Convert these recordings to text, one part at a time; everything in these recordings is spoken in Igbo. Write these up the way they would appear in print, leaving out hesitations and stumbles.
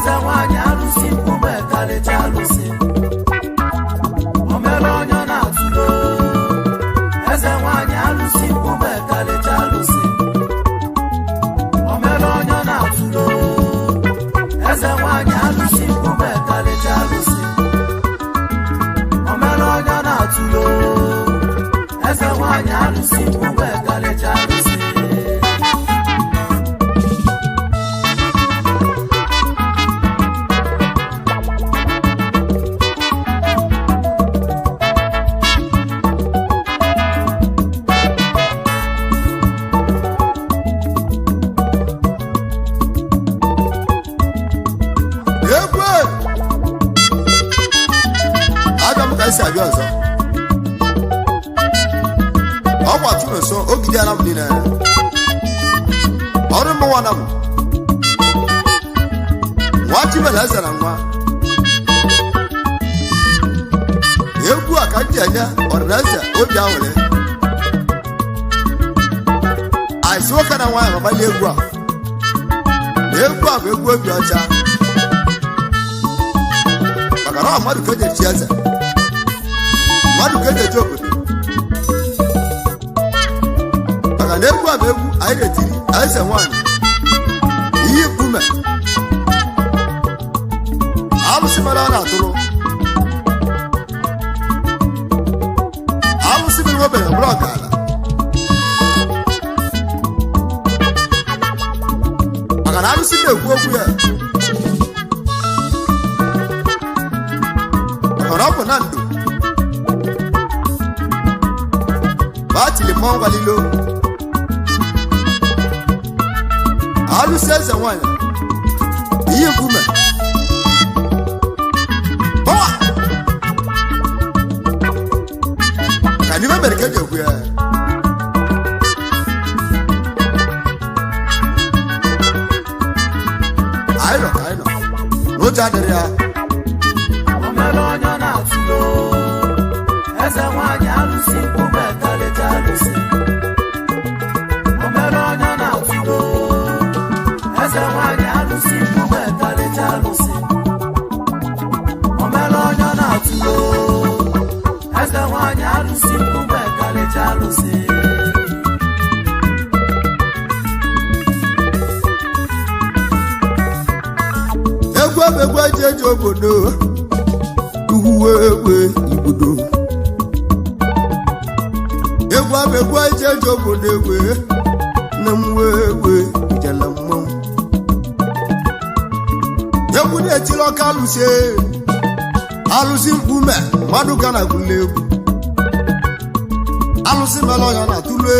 Eze nwanyị alụsị nkume karịcha alụsị. O mere onye ọ na-atụlo. Eze nwanyị alụsị nkume karịcha alụsị. O mere onye ọ na-atụlo. Eze nwanyị alụsị nkume karịcha alụsị. O mere onye ọ na-atụlo. Eze nwanyị alụsị nkume karịcha alụsị. Egwu abịa m ka esi abịa ọzọ. Ọ gbatụrụ nso ogidi anam niile ọrụ mmụọ anam nwa chibela eze na nwa egwu a ka m ji enye ọdịnaeze obi aṅụrị àìsí nwoke na nwaanyị agbali egwu a na egwu a bụ egwu obi ọcha maka na ọ mmadụ ka eji echi eze, mmadụ ka eji eji obodo, maka na egwu a bụ egwu anyị na-etiri eze nwaanyị ihe mkpume alụsị mere ọ na-atụrụ alụsị mere obere bụrụ ọkala, maka na alụsị na-ekwu okwu ya, maka na ọ bụ na ndụ batili mmọnwụ galilo alụsị eze nwanyị ihe nkume bọwa ka n'ime mere ka eji ekwu ya. Anyị nọ ka anyị nọ n'oche adịrị ya. O mere onye ọ na-atụlo. Eze nwanyị alụsị nkume karịcha alụsị. O mere onye ọ na-atụlo. Eze nwanyị alụsị nkume karịcha alụsị. O mere onye ọ na-atụlo. Eze nwanyị alụsị nkume karịcha alụsị. Egwu bụ egwu eji eji obodo uwe egbe igbodo. Egwu bụ egwu eji eji obodo egbe na mwe egbe ijele mmanwụ. Egwu na-etiri ọka alụsị, alụsị mkpume mmadụ ga na gwule egwu alụsị mere ọnya na tụle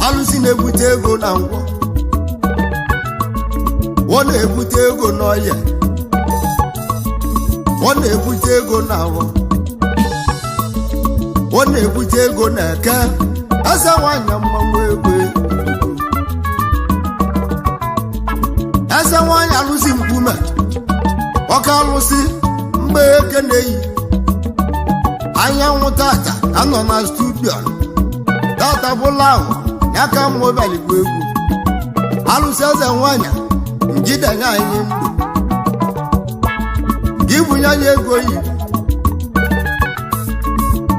alụsị na-ebute ego na ngwọ, ọ na-ebute ego n'ọhịa, ọ na-ebute ego n'ahụ, ọ na-ebute ego n'eke. Eze nwanyị mmanwụ egwe, eze nwanyị alụsị mkpume ọka alụsị mgbe eke na-eyi anyanwụ tata anọ na studio tata bụla ahụ ya ka mma ụbịaligbo egwu alụsị eze nwanyị njidanye anyị ndụ gị bunye anyị ego oyibo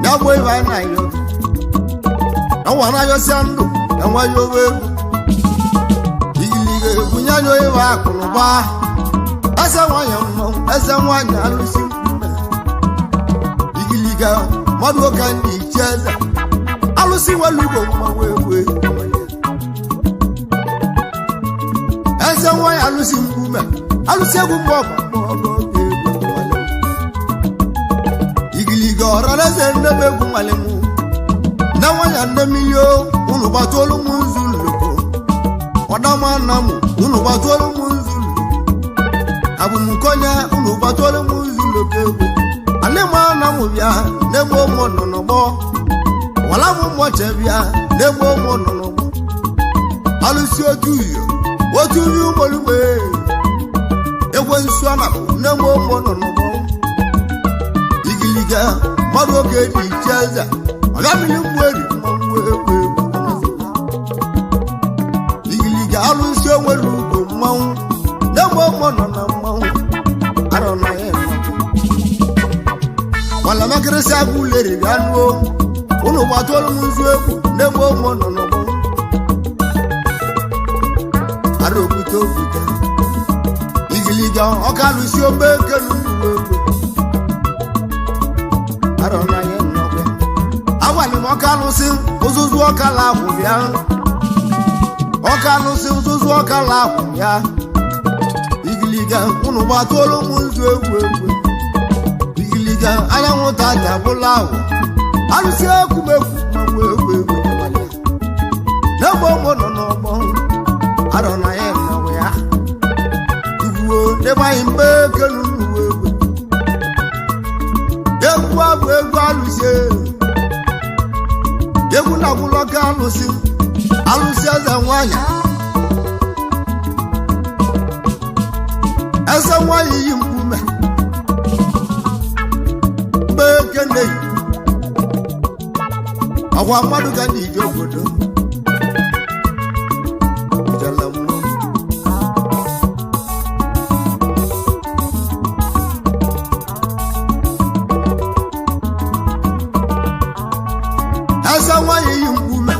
ya bụ ibe anyị na-ayọ enwe na-ayọsịa ndụ enweghị owe ego igiliga ebunye anyị oyibo akụnụba. Eze nwanyị mmanwụ, eze nwanyị alụsị mkpume igiliga mmadụ oke ndị iche eze alụsị nwere ugo mmanwụ egwu. Eze nwanyị alụsị mkpume alụsị egwu mgbe ọba mgbe ọba egwu nwale igiliga ọrara eze nnebe egwu nwale mụ nne nwanyị nne mmiri unu gbatuolu m nzu nloko ọdama nna m unu gbatuolu m nzu nloko abụmkonye unu gbatuolu m nzu nloko egwu alịma na m bịa n'egbe ụmụ nọ n'ọgbọ wala m mọche bịa n'egbe ụmụ nọ n'ọgbọ alụsị otu uyo otu uyo ụmụolugbe ekwensu anabụ n'egbe ụmụ nọ n'ọgbọ igiliga mmadụ oge dị iche eze ọbịa mmiri mgbu eri mmanwụ egwu egwu igiliga alụsị onwere ugo mmanwụ na Nkịrịsị agụleri bịa nuo ụnụ gbatụọlụ m nzu egwu n'egbe ụmụ nọ n'ọgbọ ara okwute okwute igiliga ọka alụsi ogbe ekelu nnukwu egwu arọ n'anya nnọkwa agwalị m ọka alụsị ụzụzụ ọka la-akwụ bịa ọka alụsị ụzụzụ ọka la-akwụ bịa igiliga ụnụ gbatụọlụ m nzu egwu egwu igiliga anyanwụ tata bụla ahụ alụsị ekwumekwu manwụ egwu egwu n'abalị n'egbe ụmụ nọ n'ọgbọ arọ na ya nnọkwa ya igwuo n'ebe anyị mgbe ekelu nnukwu egwu egwu abụ egwu alụsị egwu na-agwụlọka alụsị alụsị eze nwanyị eze nwanyị yi mkpume mgbe ekene ọgwa mmadụ ga n'ije obodo jele mmụọ. Eze nwanyị yi mkpume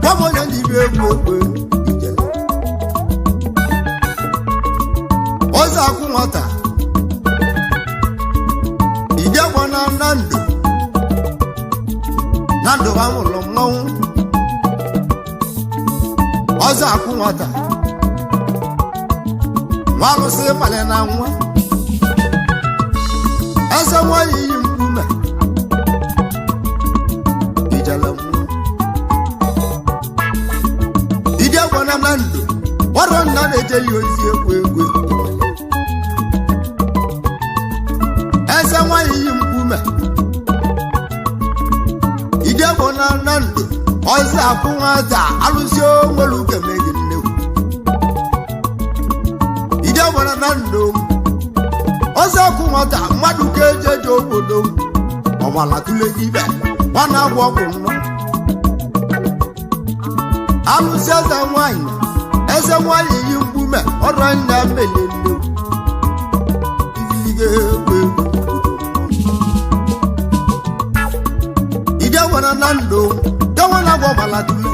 gwam onye n'ibe egwu egwu ijele ọzọ akwụ nwata ijekwa na na ndụ na ndụ ha mụrụ mmanwụ ọzọ akwụ nwata nwa alụsị mmalị na nwa eze nwanyị yi mkpume ijele mmụọ ije gwana na ndụ ọrụ nna na-ejeli ozi egwu egwu eze nwanyị yi mkpume ije gwana na ndụ ọzọ akwụ nwata alụsị onwere ukeme gị nnekwu ije gwana na ndụ ọzọ akwụ nwata mmadụ ka eji eje obodo ọgbala tụle ibe nwana agwọ ọgwụ nnọọ alụsị eze nwanyị eze nwanyị yi mkpume ọrụ nna mele nne igiliga egwu egwu ide nwere na ndụ denwere agwọ gbalatule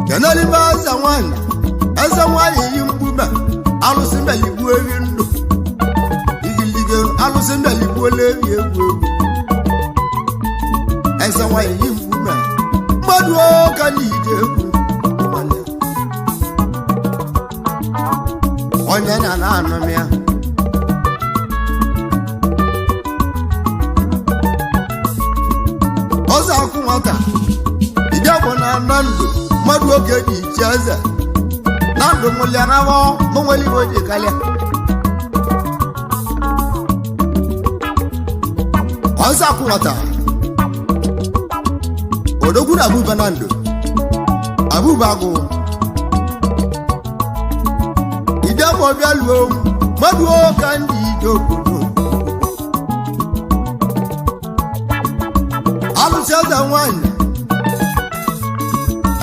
kenelime eze nwanyị eze nwanyị yi mkpume alụsị meligbuo ewi ndụ igiliga alụsị meligbuola ewi egwu egwu eze nwanyị yi mkpume mmadụ ka na ije egwu nwanne. Onye na na anụ m ya ọzọ akwụ nwata ịbịagwụ na na ndụ mmadụ oge dị iche eze na ndụ mụlịarawa mụnwere iwe ji kalịa ọzọ akwụ nwata odogwu na abụba na ndụ abụba agụ ìjẹ́bọ̀ bí ẹlú ohun mọ́dún ó ká ń di ìjókòó. Alụsị eze nwanyị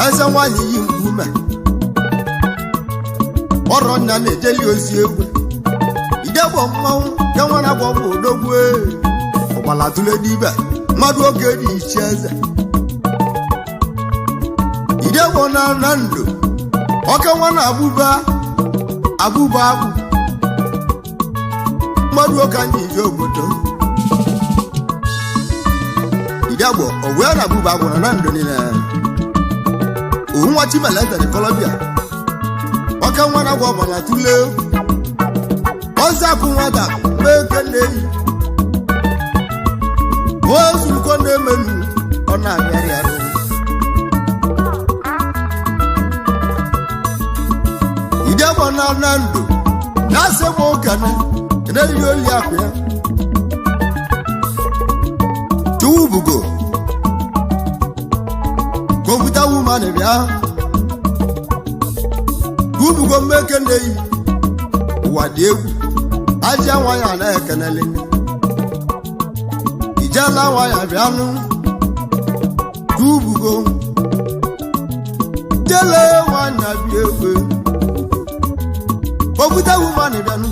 eze nwanyị yi mkpume ọrọ nna na-ejeli ozi egwu ìjẹ́bọ̀ mmanwụ ya nwere agwọ bụ odogwu ọgbala tụle n'ibe mmadụ oge dị iche eze ìjẹ́bọ̀ na na ndụ ọka nwa na abụba abụba abụ mmadụ oge anyị ije obodo ìdíàgbọ̀ ọ̀wẹ́ na abụba agwụra na ndụ niile òun nwa chimeleze dị kọlọbịa ọka nwa na agwa ọbara tụle ọzọ akụ nwata meke na-eyi ozurukọ na-emenu ọ na-abịarị arụ ìjẹ́bọ̀ náà náà ń dò láṣẹ mọ́ kàná ẹ̀nẹ́rì ó lé àpẹ́. Tuwu bugo kọmputa woman bịa tuwu bugo mmeke na-eyi ụwa dị egwu aja nwanyị a na-ekenele ijela nwanyị bịanụ tuwu bugo jele nwanyị abịa egwu kọmputa woman bịanụ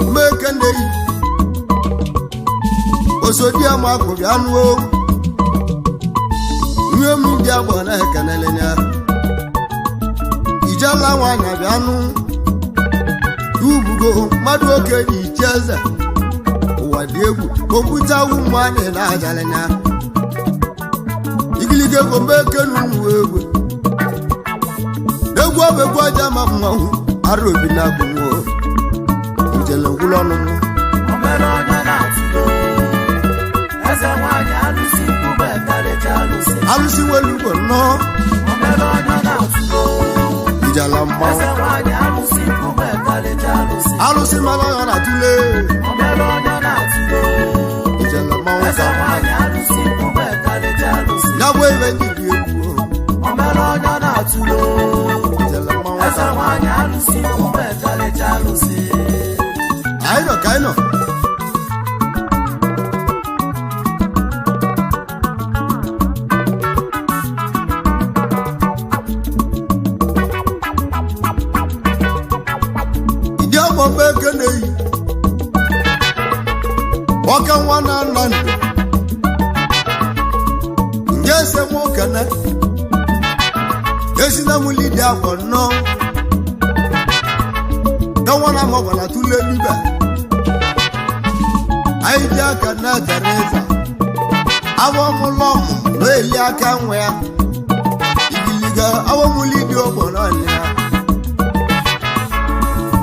mmeke na-eyi Osodiamakụ bịa nụo nwe m ndị agbọ na-ekenele ya. Ijela nwanyị bịa nụ ubugo mmadụ oke dị iche eze ụwa dị egwu kọmputa wu nwanyị na-ajalị ya. Igiliga ego mgbe ekenu nwu egwu egwu ọbụ egwu aja ma mmanwụ arụ obi na-abụ nwo njele ngwụlọ ọnụ m. Omere onye na-atụlo eze nwanyị alụsị mkpụmụ ekarịcha alụsị. Alụsị nwere ugbo nnọọ. Omere onye na-atụlo ijele eze mmanwụ nwanyị alụsị mkpụmụ ekarịcha alụsị. Alụsị mara ọnya na-atụle. Omere onye na-atụlo ijele mmanwụ eze ka nwanyị alụsị mkpụmụ ekarịcha alụsị. Ya bụ ebe ndị dị egwu. Omere onye na-atụlo ijele mmanwụ eze ka nwanyị alụsị mkpụmụ ekarịcha alụsị. Anyị nọ ka anyị nọ. Ịdị ọgbọ mgbe eke na-eyi nwoke nwa na nna ndụ nje ese nwoke na esi na mụli dị agbọ nnọọ ka nwa na amagwala tụle n'ibe anyị ji aka na Teresa awọmụlọ ọmụmụ na-eli aka nwa ya igiliga awọmụli dị ọgbọ naanị ya.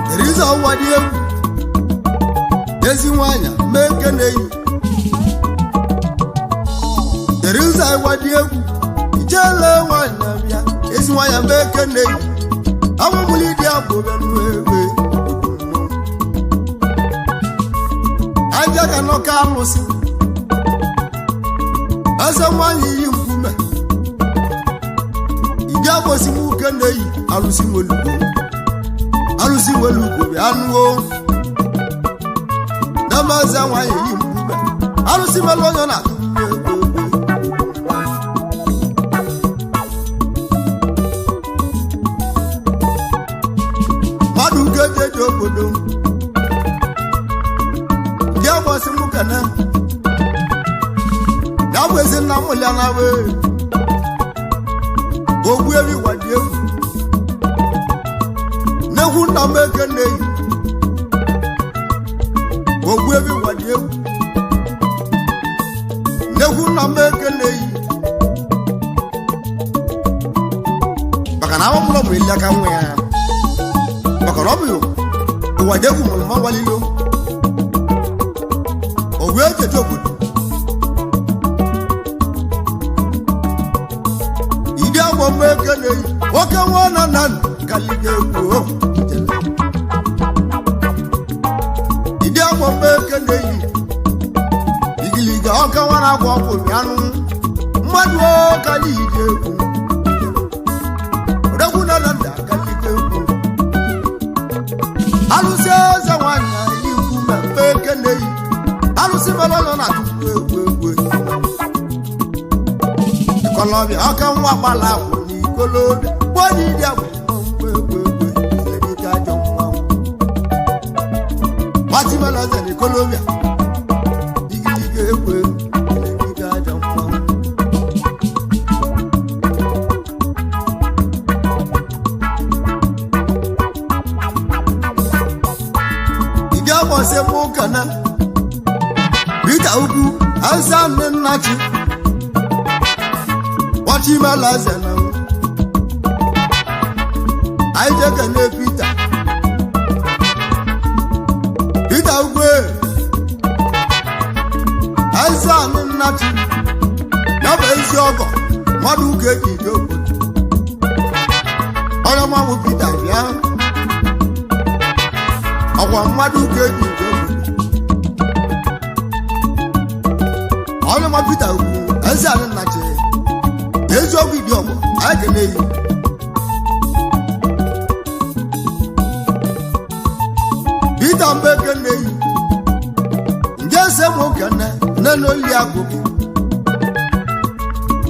Teresa ụwa dị egwu ezi nwanyị mee nke na-eyi Teresa ụwa dị egwu ijele nwanyị bịa ezi nwanyị mee nke na-eyi awọmụli dị abụ bịa nụ egbe aja ka nọka alụsị eze nwanyị yi nkume ije agbosi nwoke na-eyi alụsị nwelugo alụsị nwelugo bịa nụo nama eze nwanyị yi nkume alụsị nwere onye na-atụ egwu egwu. Mmadụ nke jeje obodo ndị agbasi m kene ya bụ ezi nna m lịa na wee ogbu ebi wadi egwu n'egwu nna m eke na-eyi ogbu ebi wadi egwu n'egwu nna m eke na-eyi maka na amụmụlọ bụ ili aka nwa ya maka na ọ bụ ụwa dị egwu mụrụ mma walilo òwe ètò òbòdò ìdí àwọn ọmọ ekele yìí nwoke nwa na nna kalide egwu o ìdí àwọn ọmọ ekele yìí igiliga ọka nwa na-agwa ọgwụ mịanụ mmadụ o kali ide egwu odogwu na na nna kalide egwu alụsị eze nwanyị ikwu mmemme ekele yìí alụsị mere ọlọ na-atụ egwu egwu ikolobịa ọka nwa gbala akwụ n'ikolobịa gbonye ịdị akwụ egwu egwu egwu ajọ mmanwụ gbatimela eze n'ikolobịa igiliga egwu egwu dike ajọ mmanwụ. Ìdí ọmọ ṣe mú kànáà Peter Ugwu eze nne nna chi nwachimela eze na anyị jekene Peter Peter Ugwu eze nne nna chi ya bụ ezi ọgọ mmadụ ụka eji ije obodo onye mmanwụ Peter bịa ọkwa mmadụ ụka eji ije obodo onye ma Peter Ugwu eze anyị nna chi eziokwu ịdị ọgbọ anyị kene yi Peter Mbeke na-eyi nje ese m okene nne n'oli agụgụ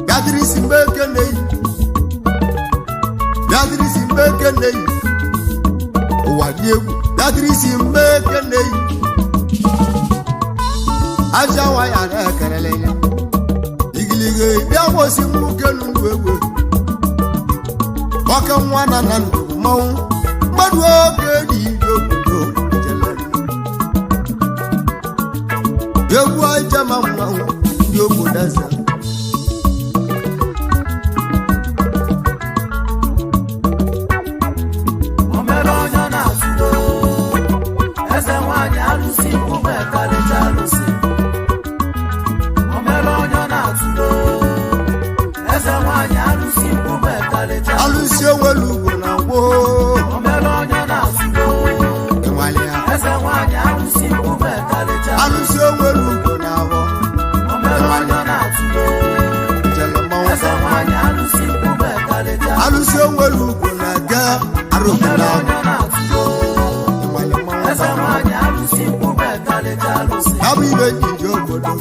Beatrice Mbeke na-eyi Beatrice Mbeke na-eyi ụwa dị egwu Beatrice Mbeke na-eyi Aja nwanyị na-ekerele ya igilige bịa gbosi nwoke n'ugwu egwu ọka nwa na na ndụ mmanwụ mmadụ oge dị ije obodo jele egwu aja ma mmanwụ ndị obodo eze. Omere onye ọ na-atụdo eze nwanyị alụsị ụmụ ekalịcha alụsị. Omere onye ọ na-atụdo eze nwanyị alụsị ụmụ ekalịcha. Alụsị onwere ugwu na gboo. Omere onye ọ na-atụdo ịnwale ya. Eze nwanyị alụsị ụmụ ekalịcha. Alụsị onwere ugwu na ahụ. Omere onye ọ na-atụdo jele mmanwụ. Eze nwanyị alụsị ụmụ ekalịcha. Alụsị onwere ugwu na ga arụgbu Omere na onye ọ na-atụdo ịnwale mmanwụ. Eze nwanyị alụsị ụmụ ekalịcha alụsị. Abụ ibe ejije obodo.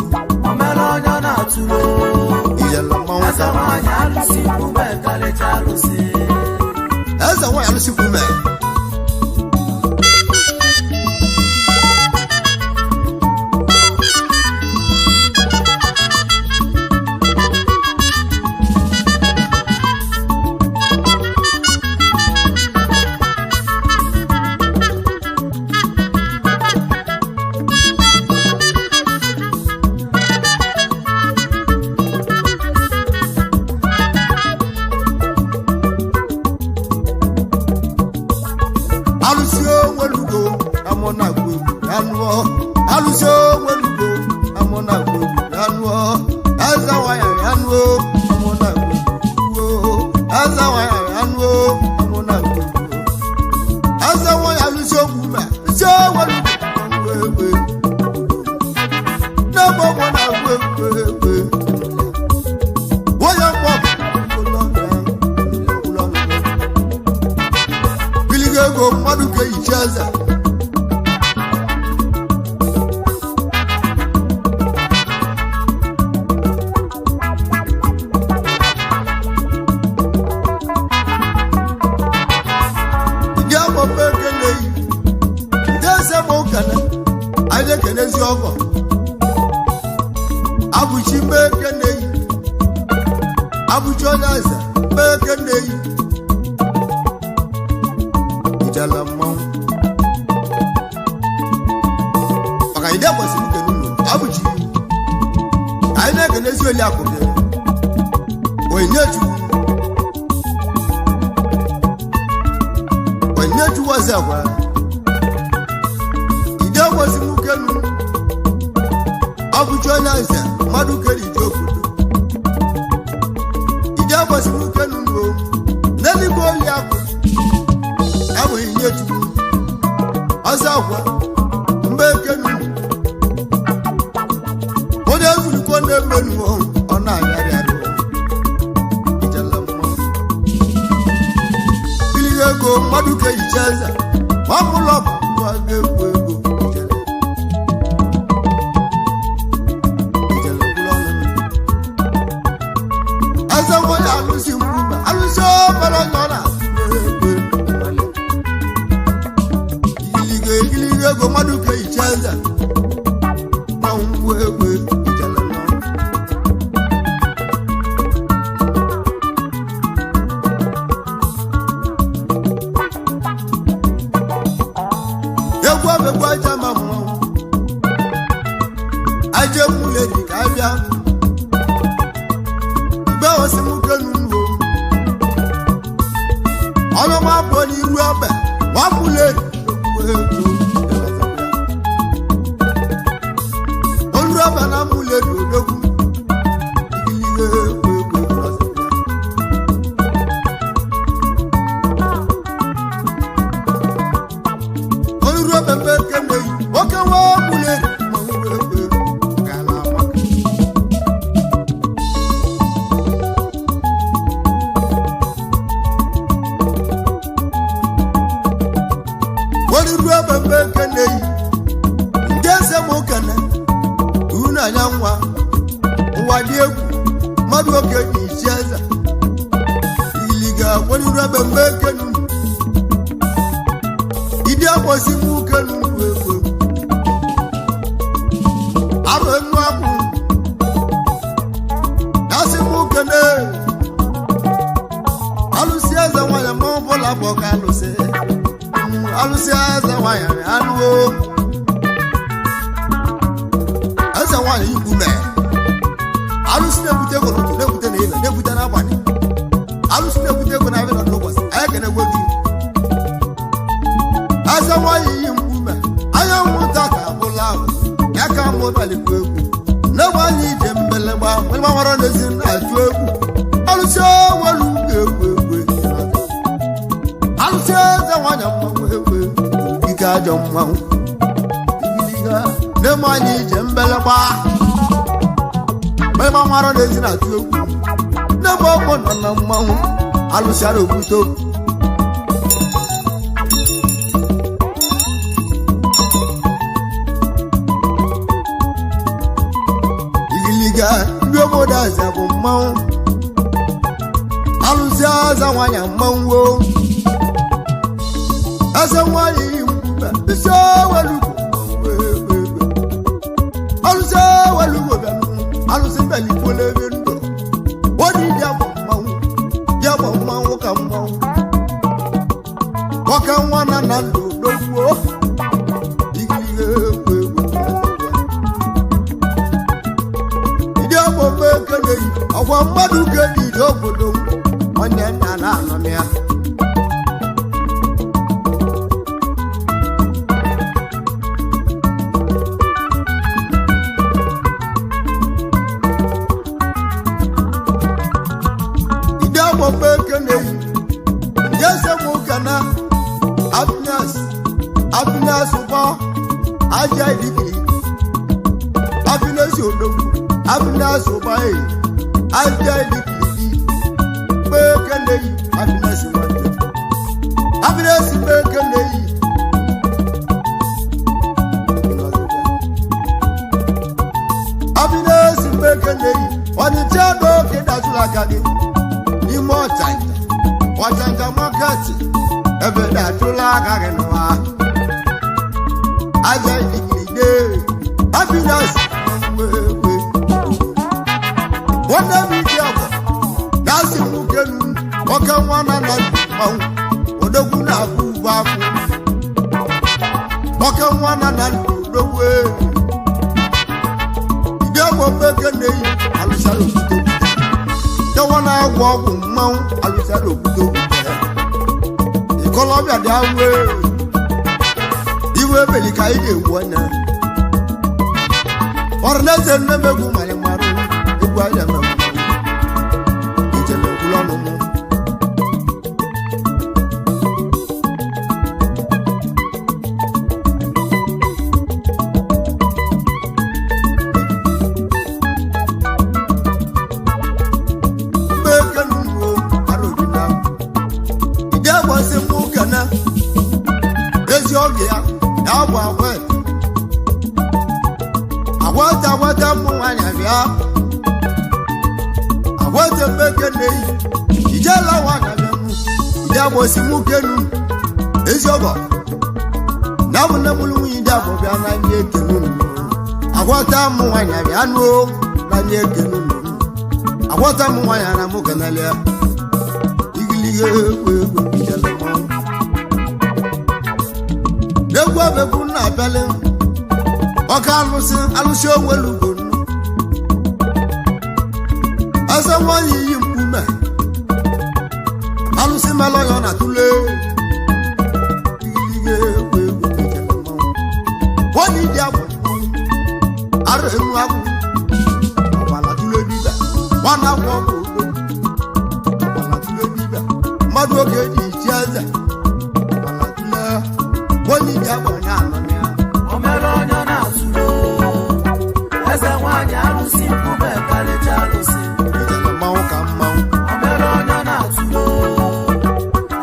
Omere onye ọ na-atụdo ijele mmanwụ. Eze nwanyị alụsị ụmụ ekalịcha alụsị. Eze nwanyị alụsị kwume. Alụsị onwelugo amụ na-agba egwu ya nụọ. Alụsị onwelugo amụ na-agba egwu ya nụọ. Eze nwanyị ya nụọ amụ na-agba egwu. Eze nwanyị ya nụọ amụ na-agba egwu. Eze nwanyị alụsị ogwu ma alụsị onwelugo amụ egwu n'egbe ọgbọ na-agba egwu egwu. Onye mgbọ biligo ego mmadụ ga-eyichi eze. Ndị agbapụ ekele yi ndị eze ma ụkene anyị ekenezi ọgọ abụchi mgbe ekene yi abụchi onye eze mgbe ekene yi ijele mmanwụ maka ide kwesịrị ikene unu abụchi anyị na-ekenezi oli akụ gị onyinye chukwu onyinye chukwu ọzọ ekwe ide kwesịrị ukenu ọbụchi onye eze mmadụ kere ije obodo ide kwesịrị ukenu ngo n'eluigwe oli akụ enweghị ihe chukwu ọzọ akwa mgbe ekenu onye zurukọ na-emenu ọ na-arịarị arị ijele mmanwụ bili ego mmadụ ka ehicha eze ọmụlọ ga-egwu ego ijele ijele kwuru ọnụ eze nwanyị alụsị mgbu alụsị obere onye ọ na-atụ egwu igiliga igiliga ego mmadụ ka ehicha eze ma ngwu egwu ijele mmanwụ. Egwu abegbu aja ma mmanwụ aja ekwule dị ka abịa mgbe osi m kenu nwo ọnụma pụọ n'iru ọbẹ nwamụle olu ọbẹ na mụle dị odogwu igiliga egwu egwu egwu. Olùrú ọbẹ̀bẹ̀ kẹ́lẹ̀ yìí wọ́n kẹ́ wọ́n múlẹ̀ mọ̀ ń wéwé gàlà mọ́kà. Olùrú ọbẹ̀bẹ̀ kẹ́lẹ̀ yìí ndị eze mụ kene unu anya nwa ụwa dị egwu mmadụ oge ji isi eze iliga olùrú ọbẹ̀bẹ̀ kẹ́lẹ̀ ìdí àpọ̀sí mú kẹnu egwu arụ enu na-akpọ ka alụsị. Alụsị eze nwanyị anụwo eze nwanyị ikwu mee. Alụsị na-ebute ego n'ụtụ, na-ebute na ile, na-ebute n'abalị. Alụsị na-ebute ego na abịa n'ụbọchị anyị kenegwe gị. Eze nwanyị iyi mkpume anyanwụ nta ka abụla ahụ ya ka mụ balikwu egwu n'egbe anyị ije mbelegba mgbawara n'ezi na-atụ egwu. Alụsị owelu egwu egwu, alụsị eze nwanyị mmanwụ egwu ike ajọ mmanwụ igiliga n'egbe anyị ije mbelegba mgbawara n'ezi na-atụ egwu n'egbe ọgbọ nọ na mmanwụ alụsị ara okwute. Igiliga ndị obodo aza bụ mmanwụ alụsị aza nwanyị mmanwụ o. Eze nwanyị yi mkpume isi owelugo, alụsị owelugo bịanụ, alụsị mbelikwuola ebe ndụ odi dị bụ mmanwụ ya bụ mmanwụ ka mmanwụ nwoke nwa na na ndụ dogbuo igiliga egwu egwu. Ndị ọgbọ ekeneyi ọkwa mmadụ kenide obodo m nwanne nna na-anọ na ya. Ndị ọgbọ ekeneyi ndị eze m ụka na happiness, happiness ụbọ aja idigiri, happiness odogwu, happiness ụbọ eyi aja idigiri mgbe ekeneyi happiness nwanne happiness mgbe ekeneyi happiness mgbe ekeneyi ọnịcha n'oge dajụrụ aka gị n'ime ọchanja ọchanja maketi ebe dajụrụ aka gị n'ụwa aja idigide happiness wewe nwanne m iji ọgọ na-asị m kenu nwoke nwa na na mmanwụ odogwu na-abụ ugbo akwụ nwoke nwa na na odogwu ide ọgbọ mmeke na-eyi alụsara okwute okwute dewa na-agwọ ọgwụ mmanwụ alụsara okwute okwute ịkọlọbịa dị awụ iwe ebeli ka anyị ga-egwu anya ọrịnaeze nnemegwu mara marụ egwu anya na ijele gwụrụ ọnụ mụ. Mmekenuwo arụdina ide gbasi mụ kene ezi oge ya ya bụ agwa agwata agwata mmụ nwaanyị bịa agwata mmeke na-eyi ijela nwaanyị bịa mụ ide agbasi mụ kenu ezi ọgọ na bụ nne mụrụ nwunye ide abụ bịa na nye ekenu nụ agwata mmụ nwaanyị bịa nụ na nye ekenu nụ agwata mmụ nwaanyị na mụ kenelia igiliga egwu egwu ijele mmanwụ n'egwu abegwu na-abịalị ọka alụsị alụsị onwelugo nnu eze nwanyị iyi mkpume alụsị melọyọ na tụle igiliga egwu egwu ijele mmanwụ onye iji abụ arụ enu akwụ ọbala tụle dibịa nwana akwụ ọgwụ odo ọbala tụle dibịa mmadụ oge eji ichi eze ọbala tụle onye iji abụ onye anọ na ya. Omere onye na-atụlo eze nwanyị alụsị nkume karịcha alụsị. Ijele mmanwụ ka mmanwụ. Omere onye na-atụlo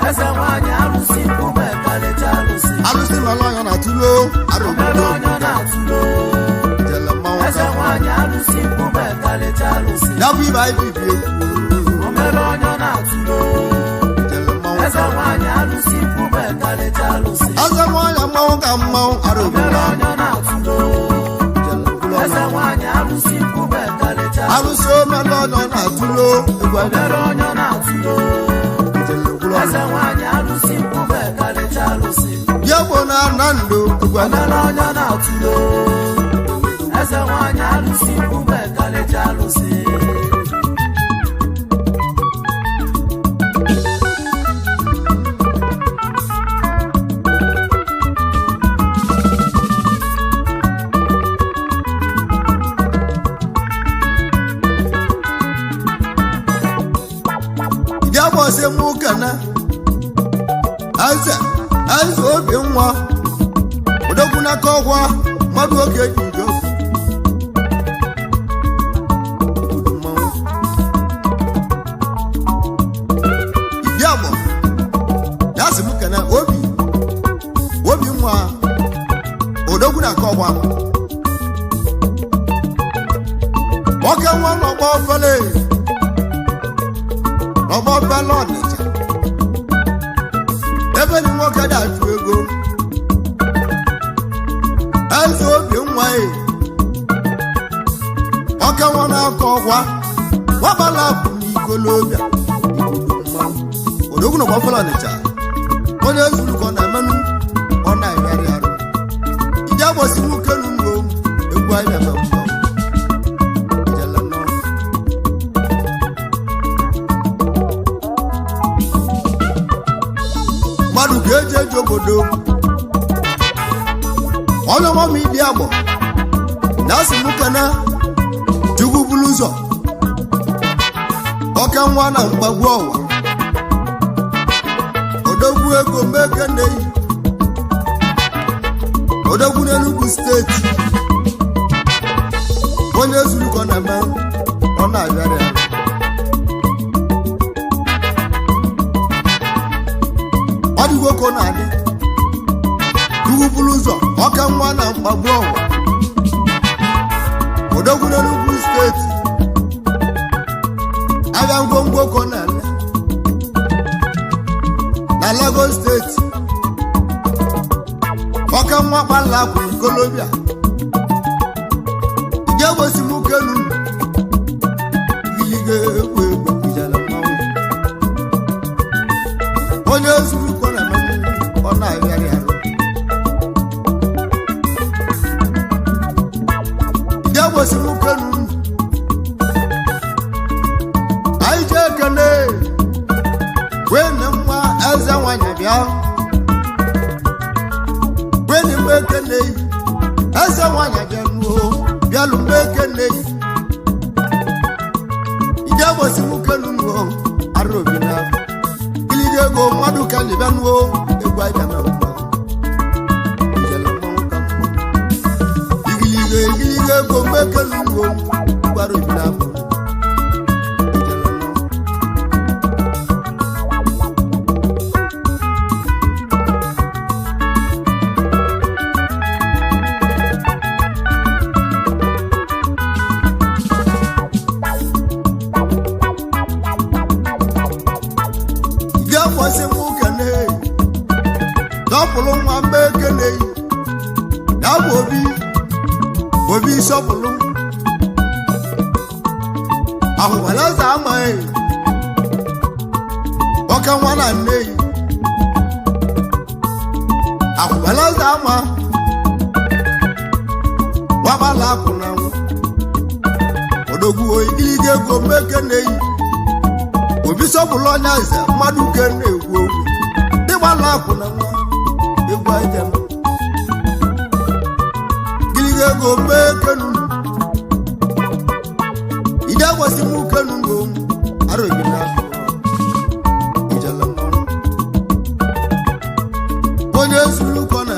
eze nwanyị alụsị nkume karịcha alụsị. Alụsị melọyọ na tụle arụ Omere obodo. onye na-atụlo Ijele mmanwụ eze ka mmanwụ. nwanyị alụsị nkume karịcha alụsị. Ya bụ ibe anyị ji bi egwu. Omere onye na-atụlo Ijele mmanwụ eze ka mmanwụ. nwanyị alụsị nkume karịcha alụsị. Eze nwanyị mmanwụ ka mmanwụ arụ Omere obodo. onye na-atụlo Ijele mkpụrụ eze ọnụ. nwanyị alụsị nkume karịcha alụsị. Alụsị omelọnyọ na-atụlo egwu anya. Omere onye na-atụlo Ijele mkpụrụ eze Eze nwanyị alụsị mkpụmbe karịcha alụsị. Ya bụ na na ndụ egwu anyị. Omere onye na-atụlo. Eze nwanyị alụsị mkpụmbe karịcha alụsị. Ya bụ ọsị mụ kana eze eze obi nwa odogwu n'aka ọgwa mmadụ oge ji udo obodo mmanwụ. Ya bụ ya sị mụ kana obi obi nwa odogwu n'aka ọgwa nwoke nwa n'ọgbọ ofele ọgbọ ofele ọnịcha ebe ni nwoke na-achụ ego eze obi nwa e ọka nwa na-akọ ọkwa nwabala bụ n'ikolobịa igbodo mmanwụ odogwu na ọgbọ ofele ọnịcha onye zuru ka ọ na-emenụ ọ na-erịarị arụ ije agbosi nwoke n'ugbo egwu anyị na-eme mmanwụ ijele nnọọ. Mmadụ ka eji eji obodo onye ọma ma ịdị agbọ na asị m kene chukwu buru ụzọ oke nwa na mgbagbu ọwa odogwu ego mekeneyi odogwu n'Enugu steeti onye zuru ka ọ na-eme ọ na-abịarị ya. Ọ dịgo ka ọ na-adị chukwu buru ụzọ ọka nwa na mkpagbu ọwa odogwu n'Enugu steeti abịa ngwongwo ka ọ na-ele na Lagos steeti ọka nwa kpala kwuru ikolobịa ije gosi m kelu giliga egwu egwu ijele mmanwụ onye zuru ka ọ na-eme ọ na-arịarị arụ ije gosi m kelu anyị jee ekele wee ne nwa eze nwanyị bịa wee ne mgbe ekele eze nwanyị bịa nuo bịalụ mgbe ekele ije gosi m kelu nuo arụ obi na iliri ego mmadụ ka anyị bịa nuo egwu anyị bịa na mma ijele mmanwụ ka mma igiliga igiliga ego mgbe ekele nuo gwara obi na abụ ijele mmanwụ. Ga-akwasị m kene dọpụrụ nwa mba ekene ya bụ obi obi sọpụrụ ahụwalaeze amaghị ọka nwa na nne yi ahụwalaeze ama nwagbala akwụ na nwa odogwu igiligi ego mba ekene yi obi sọpụrụ onye eze mmadụ ke na-ekwu okwu dịgbala akwụna nwa egwu aja m gịlịga ego mee kenu ide agwasị m kenu ngo arobi na ijele mmanwụ onye zuru ụkọ na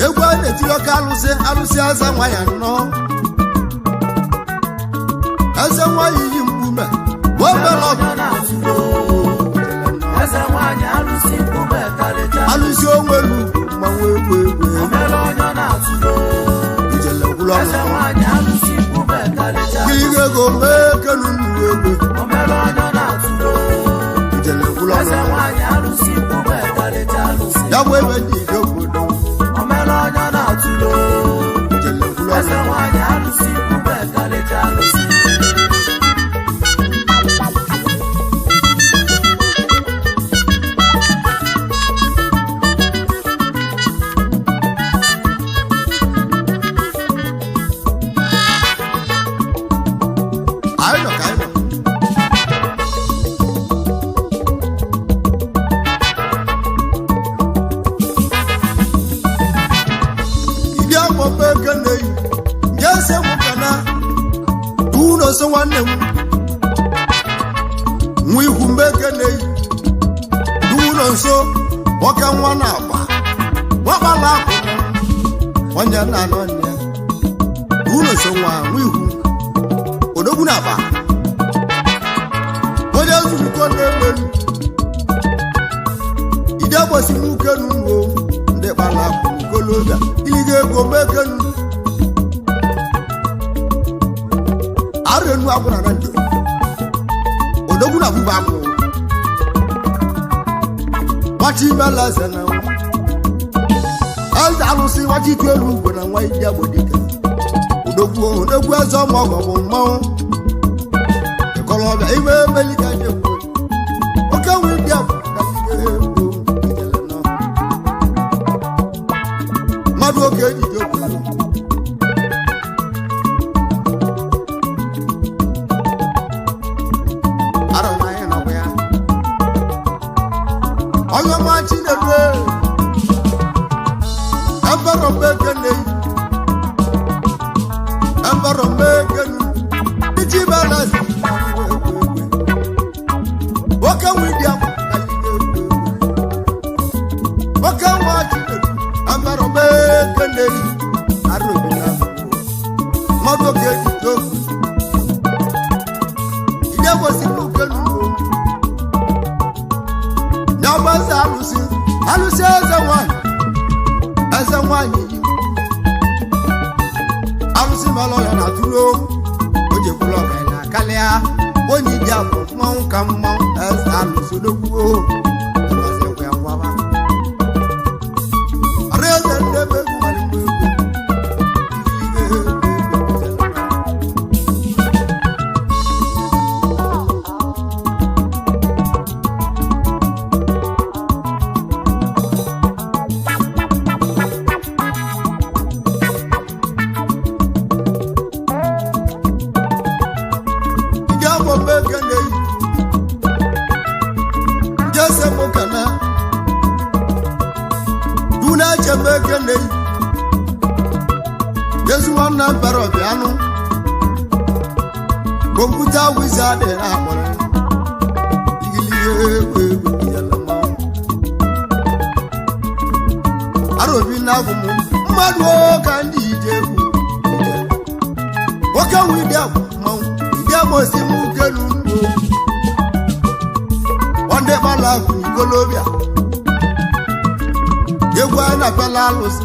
egwu a na-etiri ọka alụsị alụsị eze nwa ya nnọọ eze nwa ya iyi mkpume wee mere ọgụ. Onye na-atụlo. Eze nwanyị alụsị mkpụmbe karịcha. Alụsị onwelu mmanwụ egwu egwu egwu Omere onye na-atụlo. Ijele gwụrụ Eze ọnụ nwanyị alụsị mkpụmbe karịcha. Gịlịga ego mee kenu nnu egwu Omere onye na-atụlo. Ijele gwụrụ Eze ọnụ nwanyị alụsị mkpụmbe karịcha alụsị. Ya bụ ebe ndị ije obodo Omere onye na-atụlo. Ijele gwụrụ Eze ọnụ nwanyị alụsị mkpụmbe karịcha alụsị. Nso nwoke nwa na-agba nwakpala akụ onye na-anọ nne ụlọ so nwa nwa ihu odogwu na-agba onye nzukọ na-egbelu ide gbosi nwoke n'ugbo ndị kpara akụ nkolobịa iliga ego mekenu arenu agwụna na ndụ odogwu na bụba akwụ nwachi imela eze na nwa eze alụsị nwachi itu elu ugwe na nwa iji agbo dike odogwu odogwu eze ọmọgọ bụ mmanwụ ịkọlọbịa ime emeli ka ji ekwu oke nwe ndị agbo ka ndị egwu ijele nọ mmadụ oge ejije obodo arọ na anyị nọkwa ya onye ọma Chinedu eberọmekene eberọmekenu iji balasi nwoke nwe dị nwoke nwa Chinedu eberọmekene arụbina mmadụ oge ejije okwu ide kwesịrị okenu nyagbaze alụsị alụsị eze nwanyị eze nwanyị yi alụsị melụ ya na tụlo o jekwula ọgaranya karịa onye ji abụ mmanwụ ka mmanwụ eze alụsị odogwuo ọzọkwa ya ngwaba ọrụ eze ndị ebe egwu nwere mgbe egwu igiliga egwu egwu. Ndị agbọ mekene jese mokana duna eche mekene jesu nwanna mbara ọbịanụ kọmputa wizard na akpọrọ igilihe egwu egwu yala mmanwụ arobi na agụ m mmadụ o ka ndị ije egwu nwoke nwe ịdị agwa mmanwụ ịdị agba osi m ukelu ndụ nwanne kpala akụ ikolobịa egwu a na-apịala alụsị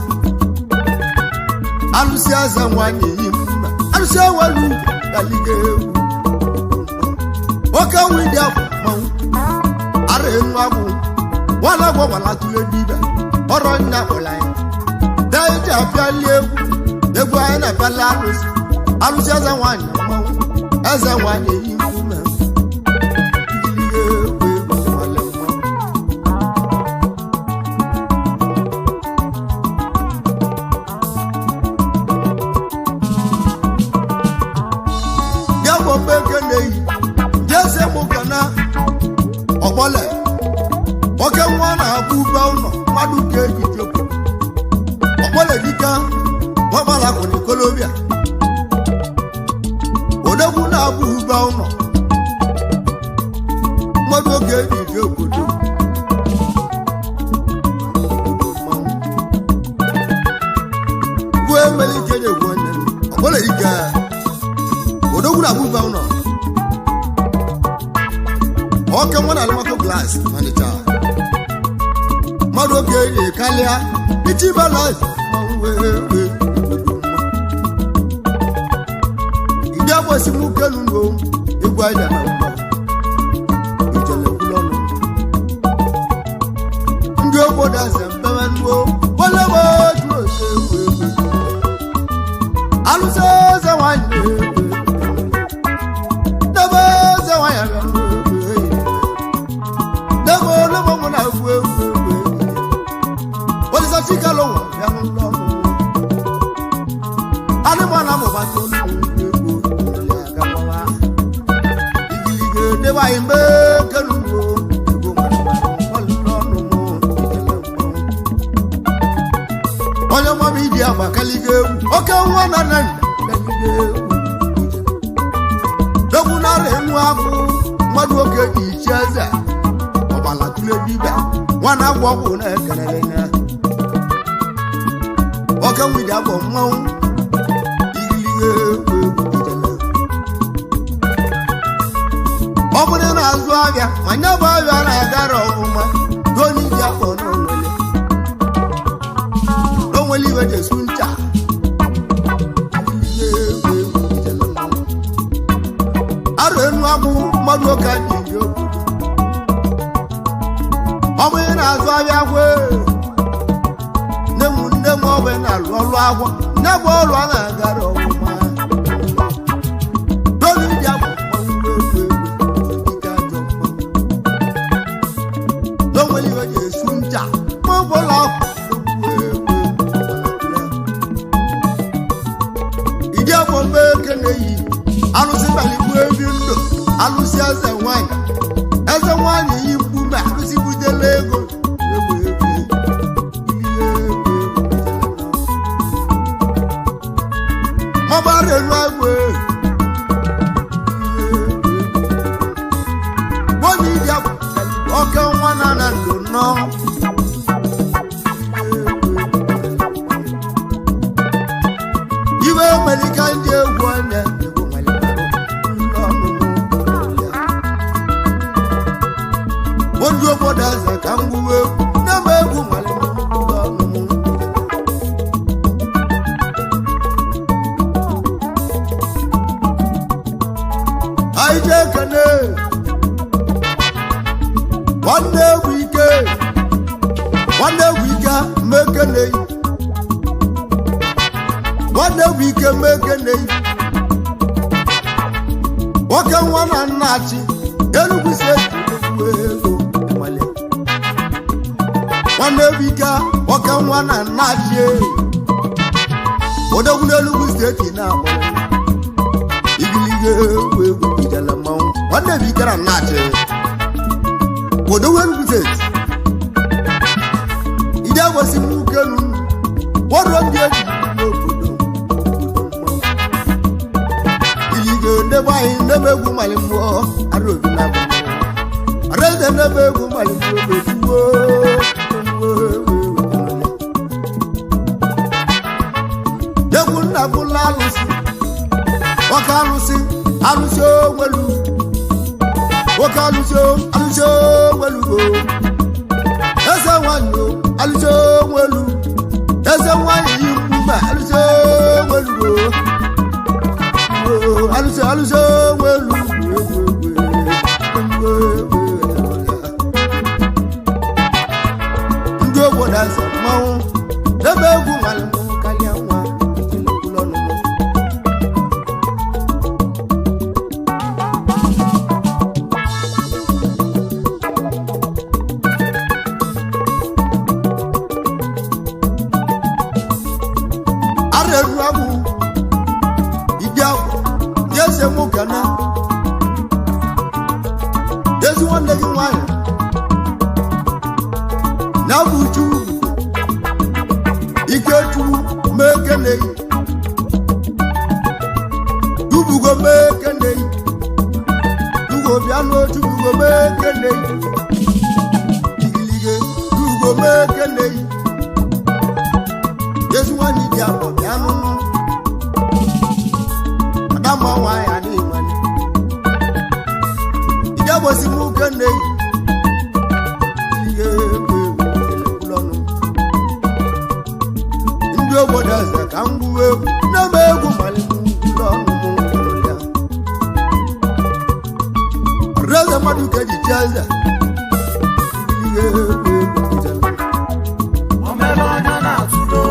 alụsị eze nwanyị yi mma alụsị ewelu ugwu kaliga egwu nwoke nwe ịdị agwa mmanwụ ara enu agbụ nwana agwọ gbara tụle dibịa ọrọ nna kpụla ya daiji apịali egwu egwu anyị na-apịala alụsị alụsị eze nwanyị mmanwụ eze nwanyị eyi nkume igiliga egwu egwu nwale mmanwụ bịa gbọ mgbe na-eyi jeze mụkana ọgbọle nwoke nwa na-abụ ube ụlọ mmadụ ka eji jekwu ọgbọle dike nwagbala kwụ n'ikolobịa odogwu na-abụ ube ụlọ mmadụ oge eji je obodo gwuo emere ike na-egwu onye ọgbọle ike odogwu na-abụ ube ụlọ ọke nwa na alụmakọ glas manịcha mmadụ oge eji kalịa ichi balaz ndị agbasi m kelu ndo egwu aja na mma ijele kwulu ọnụ ndị obodo eze mbewe nnuo welebe jụrụ ose egwu egwu alụsị eze nwanyị egwu debe eze nwanyị abịa egwu debe olebe mụ na egwu egwu egwu olisa chikalo nwa bịa n'ụlọ ọnụ anụmanụ amụbata olu egwu ya agabawa igiliga debe anyị mgbe kelugbo egwu ọlụlụ ọnụ mụ ikele mmanwụ onye mama idi agba kaliga egwu oke nwa na nna nna kaliga egwu dogwu nara enwe akwụ mmadụ oge ji ichi eze ọbala tụle dibịa Nwa na-agwọ ọgwụ na-ekelele ya. Oke nwidi abụ mmanwụ. Igiliga egwu egwu ijele. Ọ bụrụ na azụ ahịa ma nye bụ ahịa na-agara ọfụma, onye iji afọ n'onwele n'onwele iwe jesu ncha. Igiliga egwu egwu ijele mmanwụ. Arụ enu akwụ mmadụ oke anyị ji obodo. Ọ bụrụ na azụ ahịa kwe nne m, nne m, ọ bụ na-alụ ọlụ agwọ, nne bụ ọlụ a na-agara ọfụma. N'olu ji abụ mmanwụ egwu egwu dike ajọ mmanwụ n'onwere iwe ji esu ncha ma ọ bụla egwu egwu. Ịdị afọ mgbe eke na-eyi alụsị baligbu ebi ndụ alụsị eze nwanyị, eze nwanyị yi mkpume alụsị butela ego egwu egwu ihe egwu egwu. Mọbara elu agwụ wọ́n ní ìdí àpò ọkẹ́ wọn nana lò ná. Iwe nwere ike ndị egwu anya egwu nwere ya. Ojú obodo eze ka m gwuwe egwu na-eme egwu nwere ọnụ m. Anyị jee kene nwanne egwu ike, nwanne egwu ike mekene yi, nwanne egwu ike mekene yi. Nwoke nwa na nna achị Enugwu steeti egwu ego nwale. Nwanne egwu ike, nwoke nwa na nna achị odogwu n'Enugwu steeti na-akpọ igiliga egwu egwu ijele mmanwụ. Nwanne egwu ike na nna achị odogwu Enugu steeti ide gosi m ukelu wọrọ ndị egwu n'obodo obodo mmanwụ iligo ndebe anyị ndebe egwu mali mmụọ arụ obi na abụ areze ndebe egwu mali mmụọ ebuo. Egwu nna bụla alụsị nwoke alụsị alụsị onwelu nwoke alụsị alụsị onwelugo eze nwanyị o, alụsị onwelu eze nwanyị yi mkpume alụsị onwelugo. O, alụsị alụsị onwelu egwu egwu egwu egwu. Ndị obodo eze mmanwụ ebe egwu nwale m karịa nwa elekwula ọnụ m. Arẹ̀rù agwụ ìdí agwụ ní eze mụ kana ezi nwanne gị nwanyị na bụ chukwu ike chukwu mee keneyi tubugo mee keneyi tugo bịa n'otubugo mee keneyi igilige tubugo mee keneyi ezi nwanne dị akpọ bịa nụnụ adama nwaanyị adịghị nwanne ide gbosi m kene ihe egwu egwu elekwula ọnụ. Ndị obodo eze ka m gbuwe egwu na-eme egwu malikwula ọnụ m ya. Ọrịa mmadụ ka eji chi eze ihe egwu egwu ijele. Omere onye na-atụlo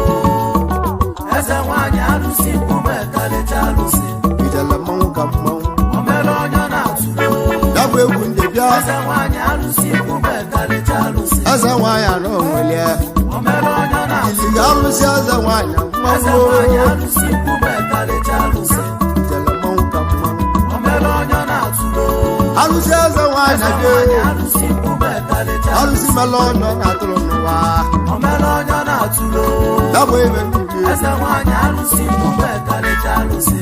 eze nwanyị alụsị mkpume karịcha alụsị. Ijele mmanwụ ka mmanwụ. Omere onye na-atụlo Ya bụ egwu ndị bịa. Eze nwanyị alụsị mkpume karịcha alụsị. Eze nwaanyị anọ nwelie. Omere onye na-atụlo Iliga alụsị eze nwaanyị eze mmanwụ. nwanyị alụsị mkpume karịcha alụsị. Ijele mmanwụ ka mmanwụ. Omere onye na-atụlo Alụsị eze nwaanyị eze dị nwanyị alụsị mkpume karịcha alụsị mela ọnụ na-atụrụ n'ụwa. Omere onye na-atụlo Ya bụ ebe ndị bịa. Eze nwanyị alụsị mkpume karịcha alụsị.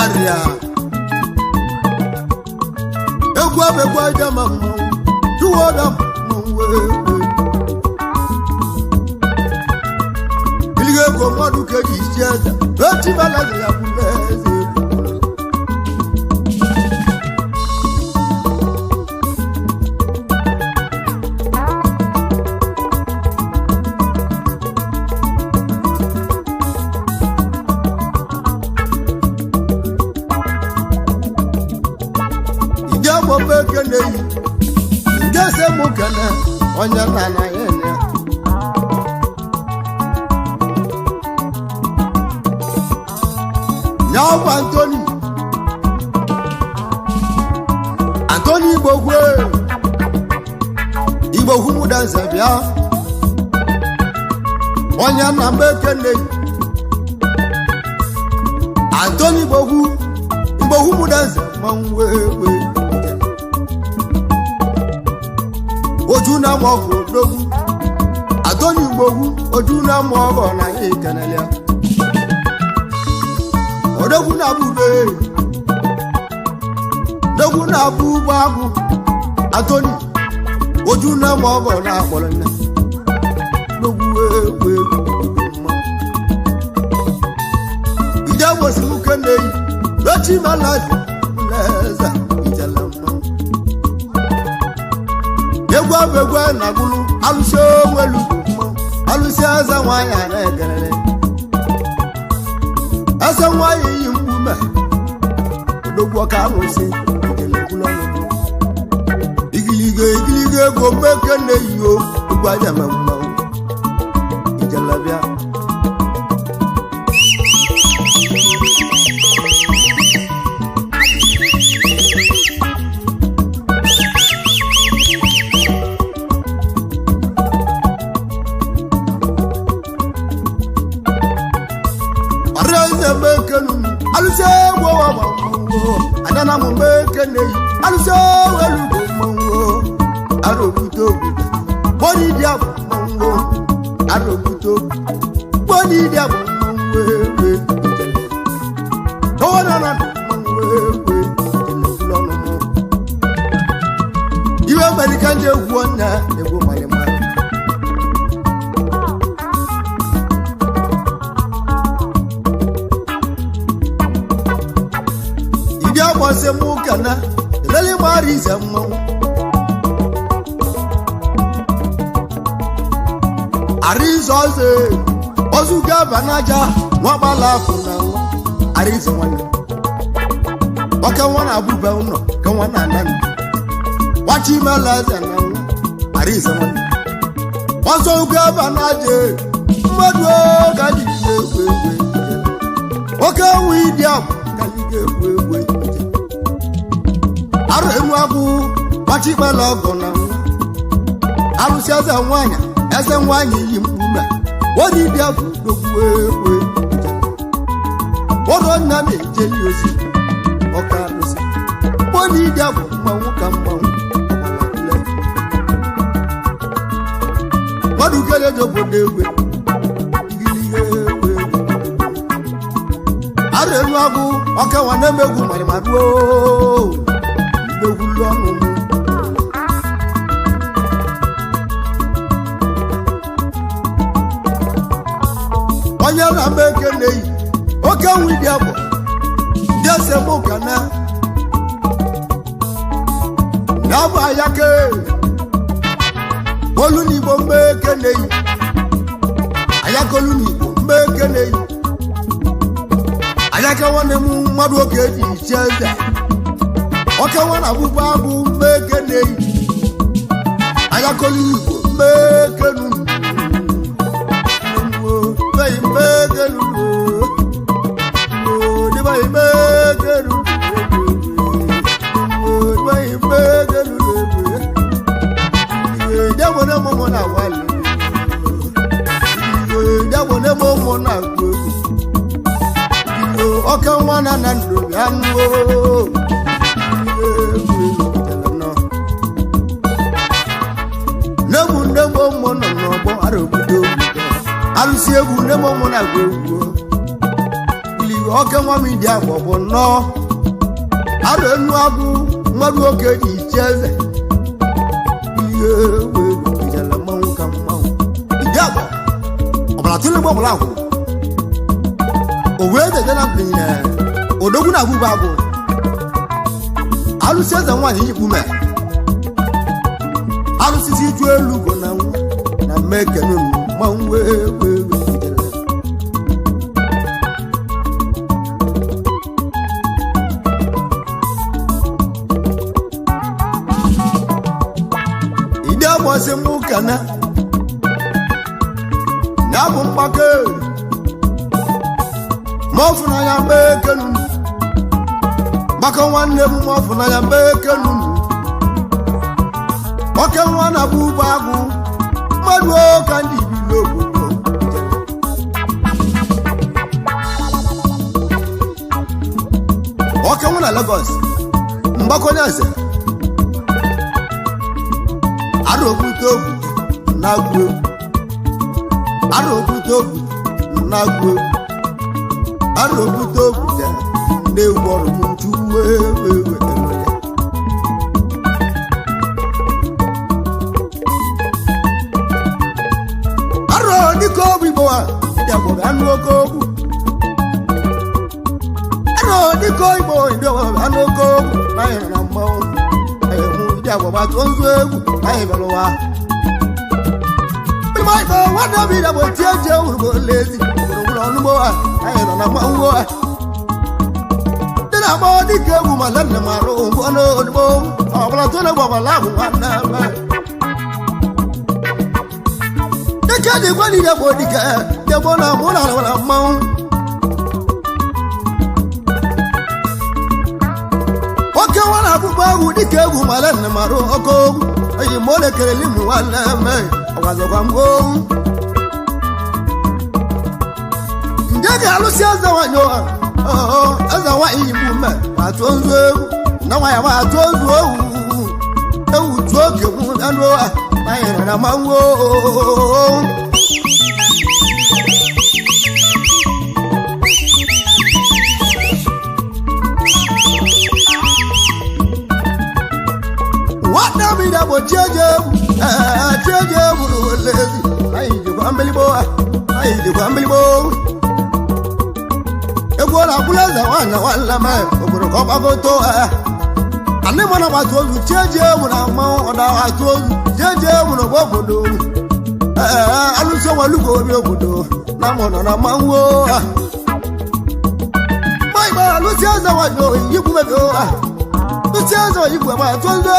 Arịarịa egwu abegbu aja ma mmanwụ tuwo ọbịa mmanwụ egwu iliga ego mmadụ ka eji isi eze etibala ya bụ eze. Ndị agbọba ekene yi ndị ese mụ kene onye nna na ya ene ya ọgwa Antoni Antoni Igbokwe Igbokwu mụdanze bịa onye nna m ekene yi Antoni Igbokwu Igbokwu mụdanze mmanwụ wee wee ojú náà mọ ọkọ lógún àtọ́ni gbogbo ojú náà mọ ọkọ náà yé kẹnẹlẹ ọdọgún náà bú bẹ́ẹ̀ dọgún náà bú báàgù àtọ́ni ojú náà mọ ọkọ náà kpọlọ ní lógún wéwé mọ. Ìjà wòsàn kéde yìí lọ́tí má láti lẹ́sà ìjàlá mọ́. Egwu abụ egwu a na-agụlụ alụsị onwelu alụsị eze nwanyị a na-egerere eze nwanyị yi mkpume odogwu ọka alụsị igiliga igiliga ego mbeke na-eyiyo egwu aja ma mmanwụ ijelabịa. Ọrịa mbekenu alụsị egwu ọwa mmanwụ anyana m mbekene yi alụsị elugo mmanwụ arụbute obodo gbọdị dị abụ mmanwụ arụbute obodo gbọdị dị abụ mmanwụ egbe ijele ọwa na na mmanwụ egbe ijele ụlọ ọnụnụ iwe mere ka ndị egwu ọnya egwu mara mara. Ìdí àgbọ̀nsẹ̀ mú kàná ìlẹ́lẹ́ máa rí ìṣẹ̀ mọ́. Àríṣọ́ ṣe oṣù kẹfà nájà wọ́n bá láàfin náà wọ́n àríṣẹ́ wọn ni. Wọ́n kẹ́ wọn náà bú bẹ́ẹ̀ nọ kẹ́ wọn náà náà nù. Wọ́n ti mẹ́lẹ̀ ẹsẹ̀ náà wọ́n àríṣẹ́ wọn ni. Wọ́n sọ kẹfà nájà mmadụ kájí ilé wéwé. Wọ́n kẹ́ wọ́n ìdí àbọ̀ kájí ilé wéwé. Arụ enu agwụ gbachikpela ọgụ na nwa alụsị eze nwanyị eze nwanyị yi mkpume onye dibịa bụ dogwu egbe ụlọ nna na-ejeli ozi ọka alụsị onye dibịa bụ mmanwụ ka mmanwụ ọgbalatule mmadụ kele ji obodo egbe igilihe egbe arụ enu agwụ ọka nwa na-emegwu marimaruo egwu lọ́rùn mu. Onye na mba ekene yi oke nwi dị abụ ndị ese mụ kana na abụ ayake olu n'igbo mba ekene yi ayaka olu n'igbo mba ekene yi ayaka nwanne m mmadụ oge eji iche eze ọkẹ wọn àbúgbò àbú mẹkẹnẹ yìí ayakọlù ìgbò mẹkẹnu bẹyì mẹkẹnu níbàyí mẹkẹnu bẹyì mẹkẹnu ìdẹ́wọ̀n náà mọ̀mọ́ náà wà lọ ìdẹ́wọ̀n náà mọ̀mọ́ náà gbé ọkẹ wọn náà nà ndòbí ànú n'egwu ndegbo mmụ nọ n'ọgbọ arụbido alụsị egwu ndegbo mmụ na-agwa egwu ili Oke nwa m dị agbọ bụ nnọọ arụ enu agwụ mmadụ oke ji iche eze ihe wee ijele mmanwụ ka mmanwụ ịdị agbọ ọbara tụrụ mgbe ọbụla agwụ o wee jeje na mpinyere odogwu na abụba agwụ alụsị eze nwaanyị yikpu me alụsịsị ju elu go na nwa na mmekene mmanwụ wee wee wee ijele. Ìdí àbọ̀sí mú kàná n'abụ mgbake mọfụnanya mbekenu maka nwanne m mọfụnanya mbekenu oke nwa na-abụ ụgbọ agụ mmadụ ka ndị ibi n'obodo. Oke nwa na Lagos mgbakọnye eze arụbute ogwu na-agụ egwu arụbute ogwu na-agụ egwu arụbute ogwu dị na-egwu ọrụ m nchu wee wee wee enwere. Arọ dịka obi igbo a ndị agbọrọ anụ oke okwu arọ dịka igbo ndị agbọrọ anụ oke okwu na anyị nọ na mmanwụ anyị hụ ndị agbọrọ atụ nzu egwu anyị bịara ụwa. Igbo igbo nwanne m ịda bụ tie ji ewuru bụ lezi gburugburu ọnụgbo a anyị nọ na mmanwụ a ndị na-agba dịka egwu ma nne m arụ ngwa n'olugbo ọbụla tụrụ egwu ọbụla ahụ nwanne m dike dị gwa niile bụ dike degbo na mụ na na mmanwụ oke nwa na akpụkpọ egwu dịka egwu ma nne m arụ oke ogwu eyi ma ọ na-ekele limu nwanne m ọgwazọkwa m owu nje ga-alụsị eze nwanyị ụha eze nwanyị yi mgbu mme ma tụọ nzu egwu na nwa ya ma tụọ nzu owu ewu tụọ oke mụ na nụ ụha na anyị nọ na mmanwụ ooo. Nwanne m ide bụ chieje egwu ee chieje egwu n'olezi anyị jikwa mbiligbo anyị jikwa mbiligbo egwu ọ na-akwụla eze nwaanyị nwanne m obodo ka ọ gbagoto anị mụ na agbata ozu chieje egwu na mmanwụ ọ na-atụ ozu chieje egwu na obodo ee alụsị onwelugo obi obodo na mụ nọ na mmanwụ mgbe alụsị eze nwaanyị yikwu mebi ụha alụsị eze igwe ma atụ ndị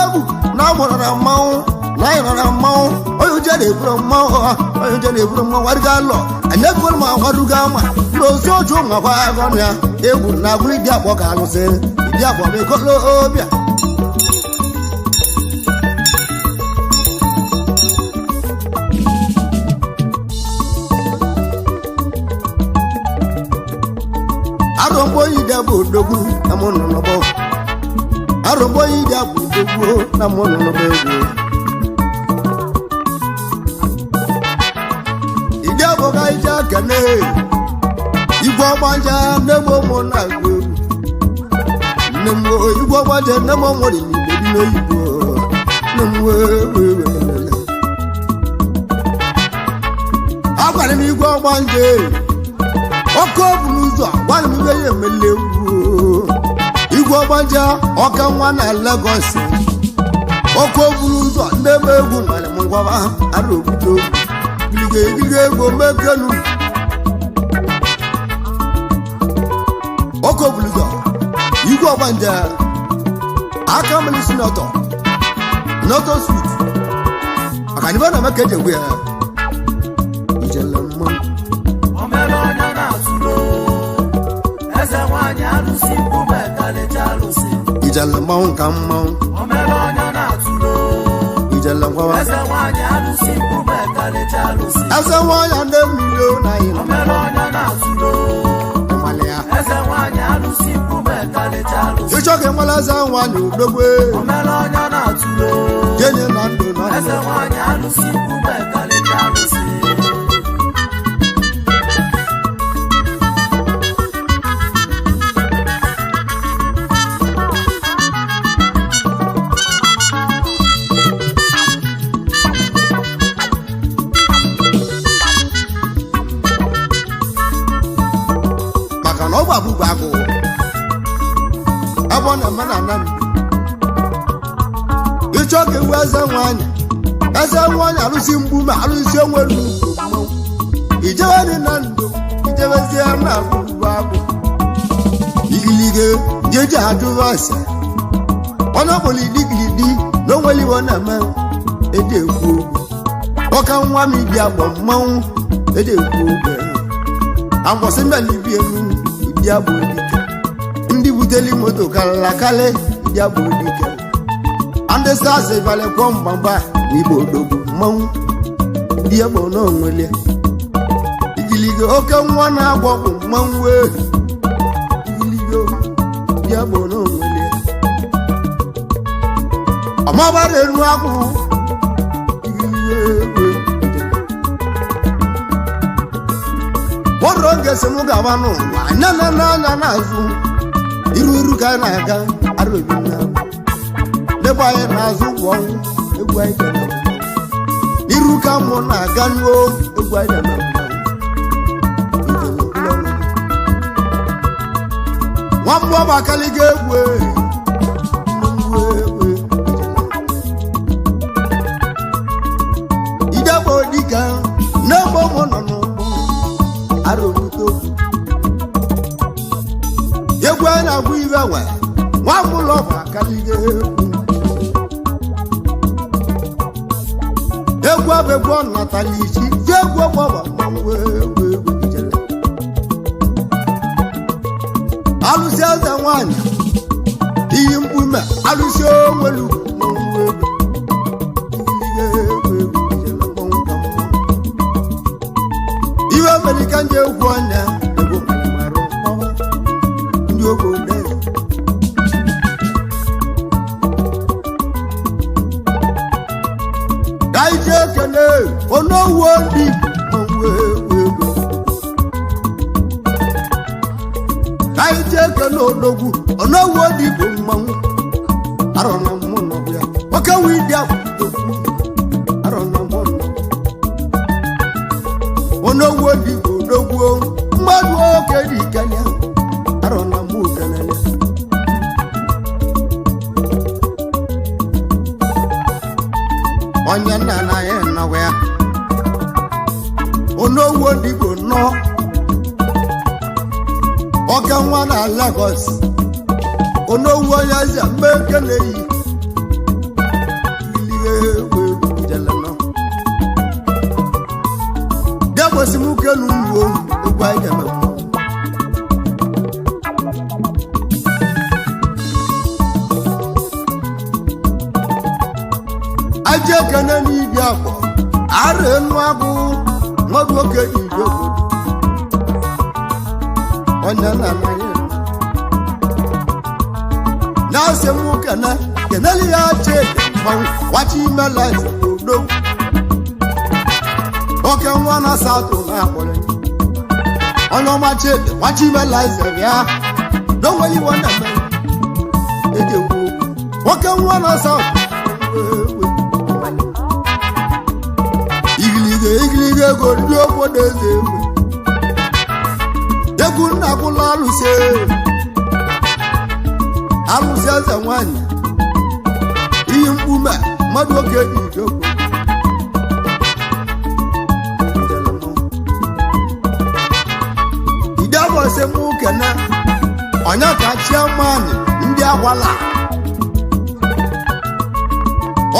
egwu na mụrụ na mmanwụ na anyị nọ na mmanwụ onye uche na-eburu mmanwụ ha onye uche na-eburu mmanwụ warịga lọ anyị ekwuru ma waruga ama na ozu otu nwakwa agọnụ ya egwu na agwụrụ ịdị akpọ ka alụsị ịdị akpọ ma ekolo obịa. Arọmboyi dị abụ odogwu na mụ nọ n'ọgbọ arọmboyi dị abụ odogwu na mụ nọ n'ọgbọ egwu ịdị abụ ka ije kene igwe ọgbanja nne m ụmụ na-agụ egwu nne m igwe ọgbanja nne m nwere n'igbo dị n'oyibo nne m wee wee wee agwara m igwe ọgbanje ọkụ bụ n'ụzọ gwara m ibe ya emele egwu igwe ọgbanja ọka nwa na Lagos ọkụ buru ụzọ ndị ebe egwu nwere m ngwaba ara obodo gịrịga egwu mekenu ọkụ buru ụzọ igwe ọgbanja aka mmiri si n'ọtọ n'ọtọ sut maka na ibe na-eme ka eji egwu ya ijele mmanwụ. Omere onye na-atụlo eze nwanyị alụsị mkpume karịcha alụsị. Ijele mmanwụ ka mmanwụ. Omere onye na-atụlo ijele ngwawa. Eze nwanyị alụsị mkpume karịcha alụsị. Eze nwanyị ndị mmiri na anyị nọ. Omere onye na-atụlo ịmalị ya. Eze nwanyị alụsị mkpume karịcha alụsị. Ịchọ ka ịmala eze nwanyị odogwe. Omere onye na-atụlo jenye na ndụ na eze ndụ. Nwanyị alụsị mkpume karịcha alụsị. na ọ bụ abụbụ agụ ebe ọ na-eme na ana ịchọ ka ewu eze nwanyị, eze nwanyị arụsị mgbu ma arụsị onwere ugwu mmanwụ ijewere na ndụ ijebezie na abụbụ agụ igilige jeje ajụrụ ase onye ọbụla idigiridi na onwere iwe ọ na-eme eji ekwu okwu ọka nwa m ibi agbọ mmanwụ eji ekwu okwu agbọsị mbịala ibi elu ibi agbọ dike ndị buteli moto karịrị akarị ibi agbọ dike ndị sars balịkwọ mgbamgba na igbo odogwu mmanwụ ndị egbo n'onwele igilige oke nwa na-agwọ ọgwụ mmanwụ ee igilige ndị egbo n'onwele ọmabara enu akwụ bọrọ oge si mụ gaba n'ụwa anya na n'anya n'azụ iru iru ka anyị na-aga arụ obi na n'ebe anyị na-azụ ụgwọ ọnwụ egwu anyị bịara iru ka mụ na-aga n'o egwu anyị bịara nwa mmụọ bụ akaliga egwu egwu idegbo dike n'egbo mụ nọ n'ụgbọ arụbuto egwu a na-agwụ ibe nwe nwa mụlọ bụ akaliga egwu egwu abụ egwu ọ natala isi ji egwu ọgbọgba mmanwụ egwu egwu ijele alụsị eze nwanyị iyi mkpume alụsị onwelu mmanwụ egwu egwu egwu ijele mmanwụ ka mmanwụ iwe mere ka ndị egwu ọnya egwu marụ mmanwụ ndị obodo ka anyị jee ekele onowu ndị mmanwụ egwu egwu ka anyị jee ekele odogwu onowu ndị bụ mmanwụ arọ na mmụ nọ ya oke nwe ịdị akwụkwọ arọ na mmụ nọ onowu ndị bụ odogwu mmadụ oke dị ikele arọ na mmụ kelele onye nna na ya nọwa ya onowu odigbo nọ ọka nwa na Lagos onowu onye eze mgbe ekele yi ilie egwu egwu jele nọ bịa m kelu ugbo egwu anyị ga-eme mmọnwụ. Aja ekene n'ibi akpọ ara enu agụ nwa nwoke ibe obodo onye na-anaghị na-asị m kene keneli ya chidi mmanwụ wachi imela odo oke nwa na satụ na-akpọrọ onye ọma chidi wachi imela eze bịa n'onweghị iwe na-eme eji ekwu okwu nwoke nwa na satụ igiliga igiliga ego ndị obodo eze egwu egwu nna gwụla alụsị alụsị eze nwanyị iyi mkpume mmadụ oke dị idokwu idebọsị mụ kene onye ka chiamanị ndị agwala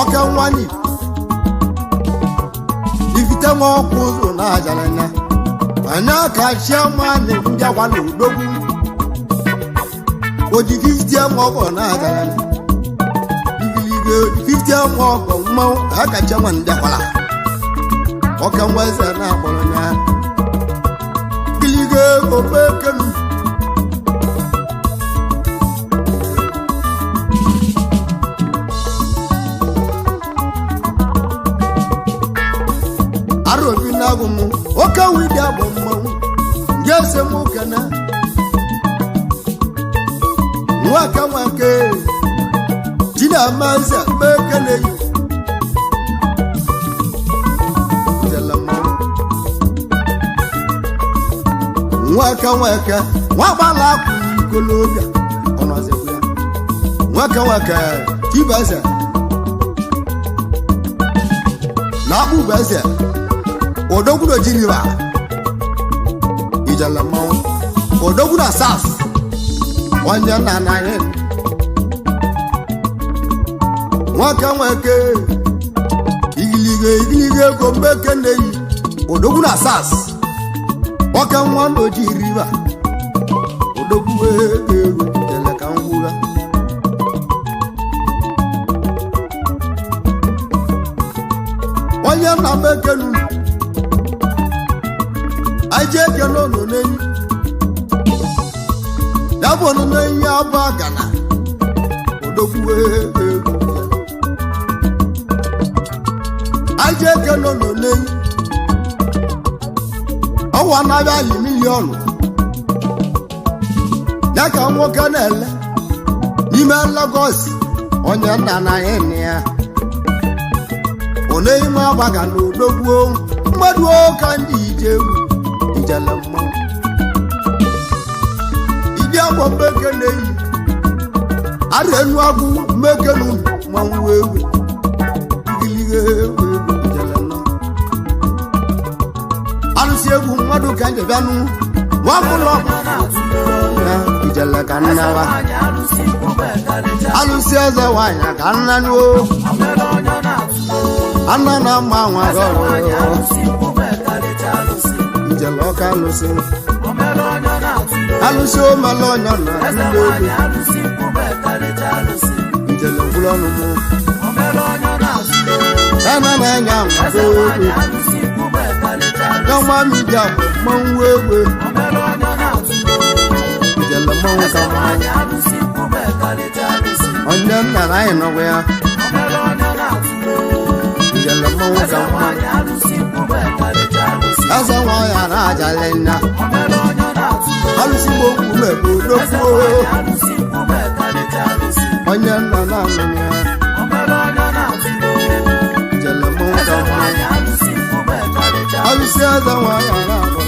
oke nwanyị ifite nwa ọkụ ụzọ na-ajara anya onye ka chiamanị ndị agwala odogwu oji 50 nwa ọkọ na-ajara anya igiliga oji 50 nwa ọkọ mmanwụ ka chiamanị ndị agwala oke nwa eze na-akpọrọ ya igiliga okpekenu arobi na-agụ m oke widi agbọ mmanwụ nye ese m kene nwaka nwake chinamaze mekene yi jele mmanwụ nwaka nwake Nwa gbala akwụ ikolobịa ọnọzikwa ya nwoke nwoke chibeze na akpụ eze odogwu na ojiriba ijele mmanwụ odogwu na sas onye nna na anyị nwoke nwoke igiliga igiliga ego mbeke na-eyi odogwu na sas nwoke nwa na ojiriba odogwu ego ego jele ka ngwụga. Onye nna m ekenu aje ekene ono n'enyi ya bụ ono n'enyi abụ agana odogwu ego ego aje ekene ono n'enyi ọwa na-abịa ali miliọnụ ya ka nwoke na-ele n'ime Lagos onye nna na ya ya onye agbaga na odogwu mmadụ ka ndị ije egwu ijele mmanwụ ịdị agbọ mmeke na-eyi arịa enu agwụ mmeke na mmanwụ egwu igiliga egwu egwu ijele mmanwụ alụsị egwu mmadụ ka nje bịanụ nwa mụlọ ya ijele ka nnawa alụsị eze nwanyị ka nna nuo anna na mma nwa gọrọ ijele ọka alụsị alụsị omele ọnya na ndị egwu ijele mkpụrụ ọnụ mụ ena na-enye nwago egwu n'ọnwa midia bụ mmanwụ egwu ijele mmanwụ ka mmanwụ onye nna na anyị nọgwa ya ijele mmanwụ ka mmanwụ eze nwanyị a na-ajali nna alụsị gbogbo mebe odogwu onye nna na-anụ ya ijele mmanwụ ka mmanwụ alụsị eze nwanyị a na-abụ.